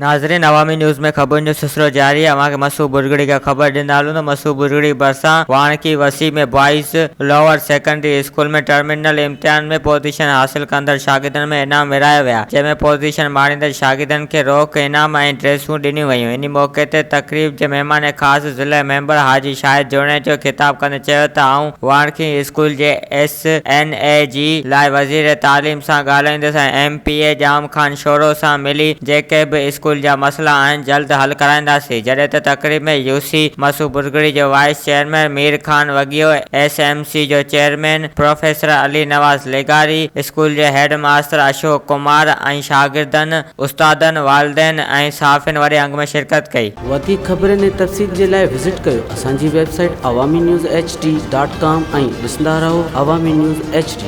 ناظرين عوامي نيوز ۾ خبرن جو سلسلو جاري آهي اوهان کي مسو ٻرڳڙي کان خبر ڏيندا هلون ته مسو ٻرڳڙي ڀرسان واڻڪي وسي ۾ boys lower secondary school ۾ terminal امتحان ۾ پوزيشن حاصل ڪندڙ شاگردن ۾ انعام ورهايا ويا جنهن ۾ پوزيشن ماڻيندڙ شاگردن کي روڪ انعام ۽ ڊريسون ڏنيون ويون انهي موقعي تي تقريب جي مهمان خاص ضلعي ميمبر حاجي شاهد جوڻيجو خطاب ڪندي چيو ته آئون واڻڪي اسڪول جي ايس اين اي جي لاء وزير تعليم سان ڳالهائيندس ۽ M P A Jam Khan Shoro سان ملي جيڪي به اسڪول جا مسئلا آهن جلد حل ڪرائينداسين جڏهن ته تقريب ۾ يو سي مسو ٻرڳڙي جو vice chairman Mir Khan Wagio S M C جو چيئرمين پروفيسر علي نواز لغاري اسڪول جي هيڊ ماستر اشوڪ ڪمار ۽ شاگردن استادن والدين ۽ صحافين وڏي انگ ۾ شرڪت ڪئي. وڌيڪ خبرن ۽ تفصيل جي لاء وزٽ ڪيو اسان جي website Awami news H D dot com ۽ ڏسندا رهو عوامي نيوز ايڇ ڊي.